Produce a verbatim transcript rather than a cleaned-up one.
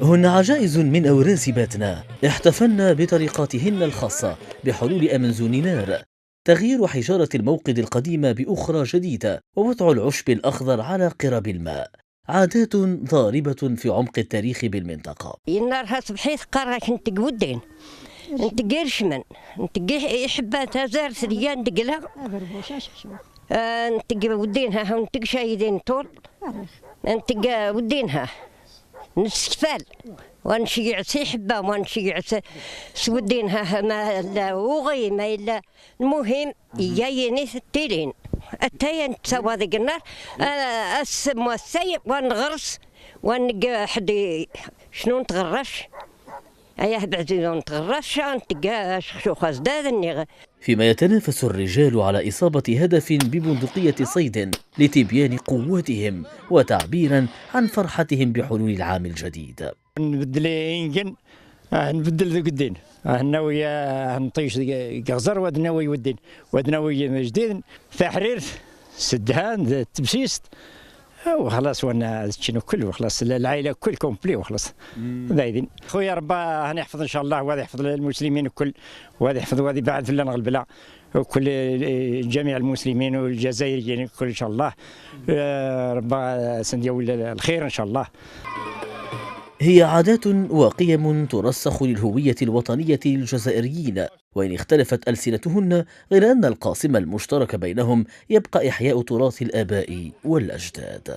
هن عجائز من أوراس باتنة، احتفلن بطريقاتهن الخاصة بحلول أمنزون نار، تغيير حجارة الموقد القديمة بأخرى جديدة، ووضع العشب الأخضر على قرب الماء. عادات ضاربة في عمق التاريخ بالمنطقة. Yennar ha tebḥit qqareɣ-ak nteg weddin, nteg ircmen, nteg iḥ- iḥebba tazart deg-a ndegla, nteg weddin ha, nteg caydi n ṭul, nteg weddin ha, nessekfal, wa nceyyeɛ s iḥebba, wa nceyyeɛ s weddin ha, ma yella uɣi, ma yella. Lmuhim, iga yini tettilin. Ataya nettawa deg nnar, ass n wassay, wa nɣers, wa neg ḥdi cnu n tɣerrac. Aya beɛzidu n tɣerrac, nteg acexcux azdad, nniɣ. فيما يتنافس الرجال على إصابة هدف ببندقية صيد لتبيان قوتهم وتعبيرا عن فرحتهم بحلول العام الجديد. Nbeddel ingen, ah, nbeddel deg ddin. Ah, nawi, ah, nṭic deg, deg ɣẓer, wa d nawi weddin, wa d nawi jdiden. Taḥrirt, s ddhan, d tebsist. Ah, وخلاص, وانا تشينو كل, وخلاص, العائلة كل كومبلي, وخلاص. دايدين. خويا ربا هني يحفظ إن شاء الله, وهذا يحفظ المسلمين كل, وهذا يحفظ, وهذا يبعد في اللون غلبلة. وكل جميع المسلمين والجزائريين كل إن شاء الله. آه، ربا سنديا ولا الخير إن شاء الله. هي عادات وقيم ترسخ للهوية الوطنية للجزائريين، وإن اختلفت ألسنتهن، غير أن القاسم المشترك بينهم يبقى إحياء تراث الآباء والأجداد.